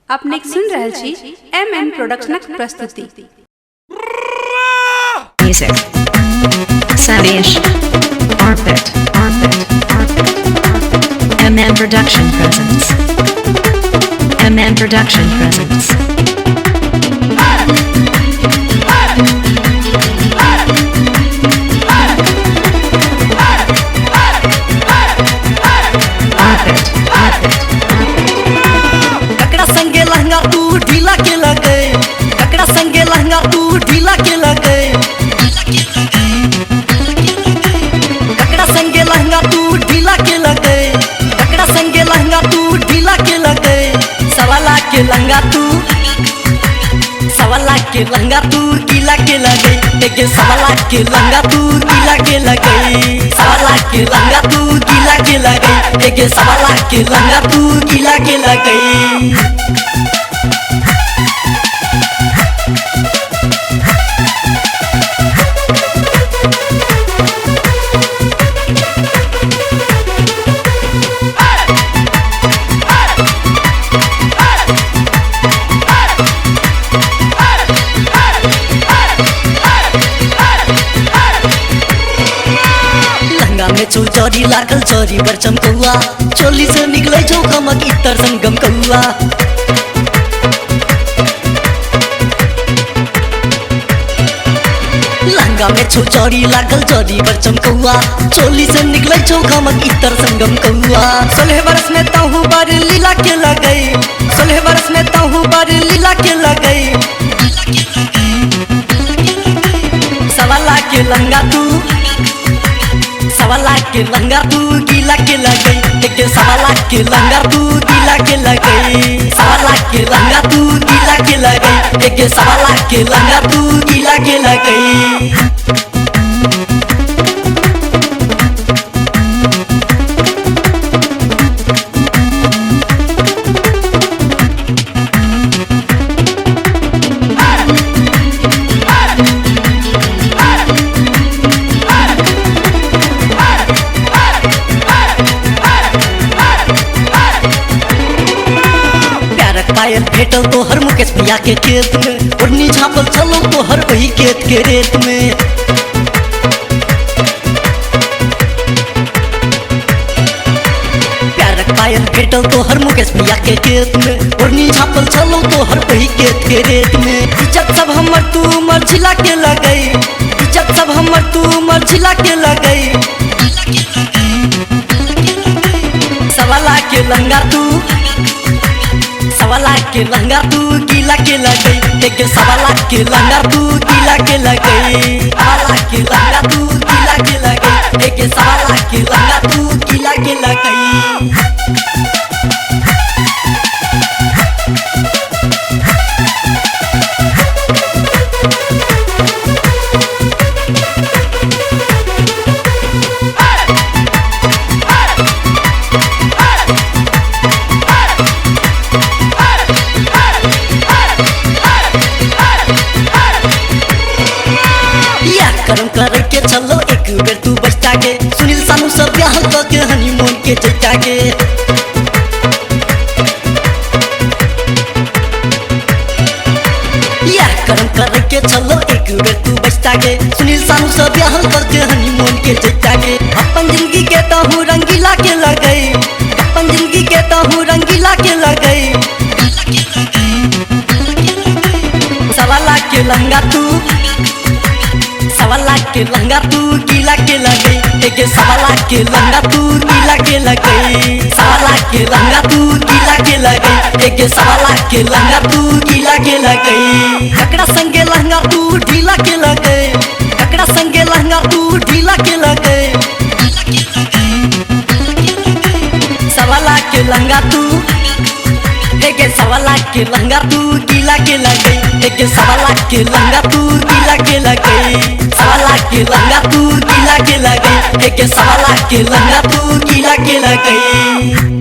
अपने सुन रहल छी एम एन प्रोडक्शनक प्रस्तुति। Music. Sanish. Arpit. Arpit. Arpit. MM Production presents. MM Production presents. Arpit. Arpit. ककरा संगे लहंगा तू ढीला के लगे, ककरा संगे लहंगा तू ढीला के लगे, ककरा संगे लहंगा तू ढीला के लगे, ककरा संगे लहंगा तू ढीला के लगे। 1.25 लाख के लहंगा तू, 1.25 लाख के लहंगा तू गीला के लगे, एक 1.25 लाख के लहंगा तू गीला के लगे, 1.25 लाख के लहंगा तू गीला के लगे, एक 1.25 लाख के लहंगा तू गीला के लगे। लहंगा में छौ चोरी लागल चोरी पर चमकौआ, चोली से निकले छौ कमक इतर सन गमकौआ। लहंगा में छौ चोरी लागल चोरी पर चमकौआ, चोली से निकले छौ कमक इतर सन गमकौआ। 16 बरस में ताहू पर लीला के लगे, 16 बरस में ताहू पर लीला के लगे। 1.25 लाख के लहंगा तू, 1.25 लाख के लहंगा तू गीला के लगे, एक 1.25 लाख के लहंगा तू गीला के लगे, 1.25 लाख के लहंगा तू गीला के लगे, एक 1.25 लाख के लहंगा तू गीला के लगे। पायल भेटल तोहर मुकेश भैया के खेत में, ओढ़नी झापल चलो तोहर वही खेत के रेत में। प्यारक पायल भेटल तोहर मुकेश भैया के खेत में, ओढ़नी झापल चलो तोहर वही खेत के रेत में। इज्जत सब हमर तू मरझिला के लगे, इज्जत सब हमर तू मरझिला के लगे। 1.25 लाख के लहंगा तू, 1.25 लाख के लहंगा तू गीला के लगे, एक 1.25 लाख के लहंगा तू गीला के लगे, 1.25 लाख के लहंगा तू गीला के लगे, एक 1.25 लाख के लहंगा तू गीला के लगे। करम करे के चलो एक बेर तू बचता के, सुनील सानू सब ब्याह क के हनीमून के जैता के। या करम करे के चलो एक बेर तू बचता के, सुनील सानू सब ब्याह क के हनीमून के जैता के। अपन जिंदगी के ताहू रंगीला के लगे, अपन जिंदगी के ताहू रंगीला के लगे। 1.25 लाख के लहंगा तू, 1.25 लाख के लहंगा तू गीला के लगे, एक 1.25 लाख के लहंगा तू गीला के लगे, 1.25 लाख के लहंगा तू गीला के लगे, एक 1.25 लाख के लहंगा तू गीला के लगे। ककरा संगे लहंगा तू ढीला के लगे, ककरा संगे लहंगा तू ढीला के लगे। 1.25 लाख के लहंगा तू, एक 1.25 लाख के लहंगा तू गीला के लगे, एक 1.25 लाख के लहंगा तू गीला के लगे, 1.25 लाख के लहंगा तू गीला के लगे, एक 1.25 लाख के लहंगा तू गीला के लगे।